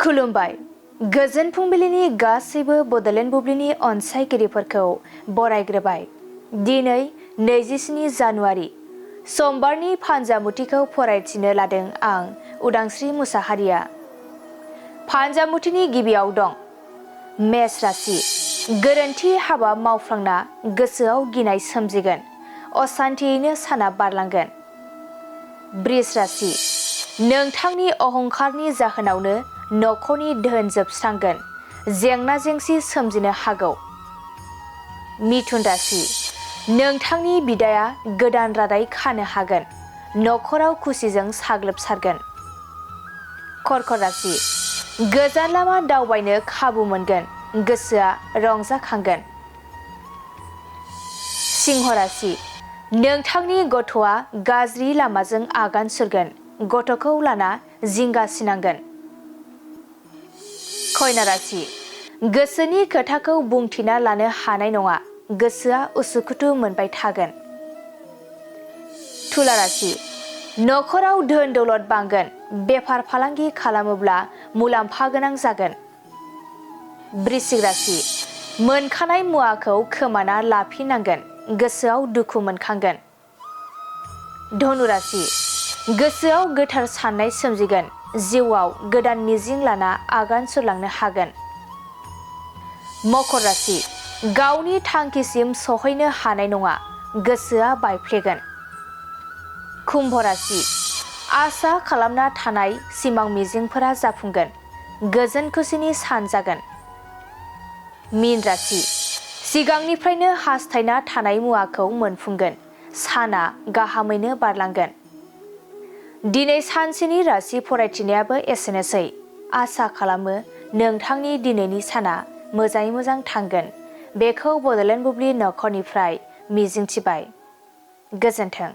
खुलुमबाय। गोजोन फुंबिलिनि गासैबो बडलेण्ड बुब्लिनि अनसायगिरिफोरखौ बरायग्रोबाय। दिनै 27 जानुवारि समबारनि फानजामुथिखौ फरायथिनो लादों आं उदांस्रि मुसाहारिया। फानजामुथिनि गिबियाव दं मेष राशि। गोरोन्थि हाबा मावफ्लांना गोसोआव गिनाय सोमजिगोन। असान्थियैनो साना बारलांगोन। बृष राशि। नोंथांनि अहंखारनि जाहोनावनो नखरनि धोन जोबस्रांगोन। जेंना जेंसि सोमजिनो हागौ। मिथुन राशि। नोंथांनि बिदाया गोदान रादाय खानो हागोन। नखराव खुसिजों साग्लोबसारगोन। कर्कट राशि। गोजान लामा दावबायनो खाबु मोनगोन। गोसोआ रंजाखांगोन। सिंह राशि। नोंथांनि गथ'आ गाज्रि लामाजों आगान सुरगोन। गथ'खौ लाना जिंगासिनांगोन। कन्या राशि। गोसोनि खोथाखौ बुंथिना लानो हानाय नङा। गोसोआ उसुखुथु मोनबाय थागोन। तुला राशि। नखराव धोन दौलत बांगोन। बेफार फालांगि खालामोब्ला मुलाम्फा गोनां जागोन। वृश्चिक राशि। मोनखानाय मुवाखौ खोमाना लाफिननांगोन। गोसोआव दुखु मोनखांगोन। धनु राशि। गोसोआव गोथार साननाय सोमजिगोन। जिउआव गोदान मिजिं लाना आगान सुरलांनो हागोन। मकर राशि। गावनि थांखिसिम सहैनो हानाय नङा। गोसोआ बायफ्लेगोन। कुम्भ राशि। आसा खालामना थानाय सिमां मिजिंफोरा जाफुंगोन। गोजोन खुसिनि सान जागोन। मीन राशि। सिगांनिफ्रायनो हास्थायना थानाय मुवाखौ मोनफुंगोन। साना गाहामैनो बारलांगोन। दिनै सानसेनि राशि फरायथिनायाबो एसेनोसै। आसा खालामो नोंथांनि दिनैनि साना मोजाङै मोजां थांगोन। बेखौ बडलेण्ड बुब्लि नखरनिफ्राय मिजिंथिबाय। गोजोन्थों।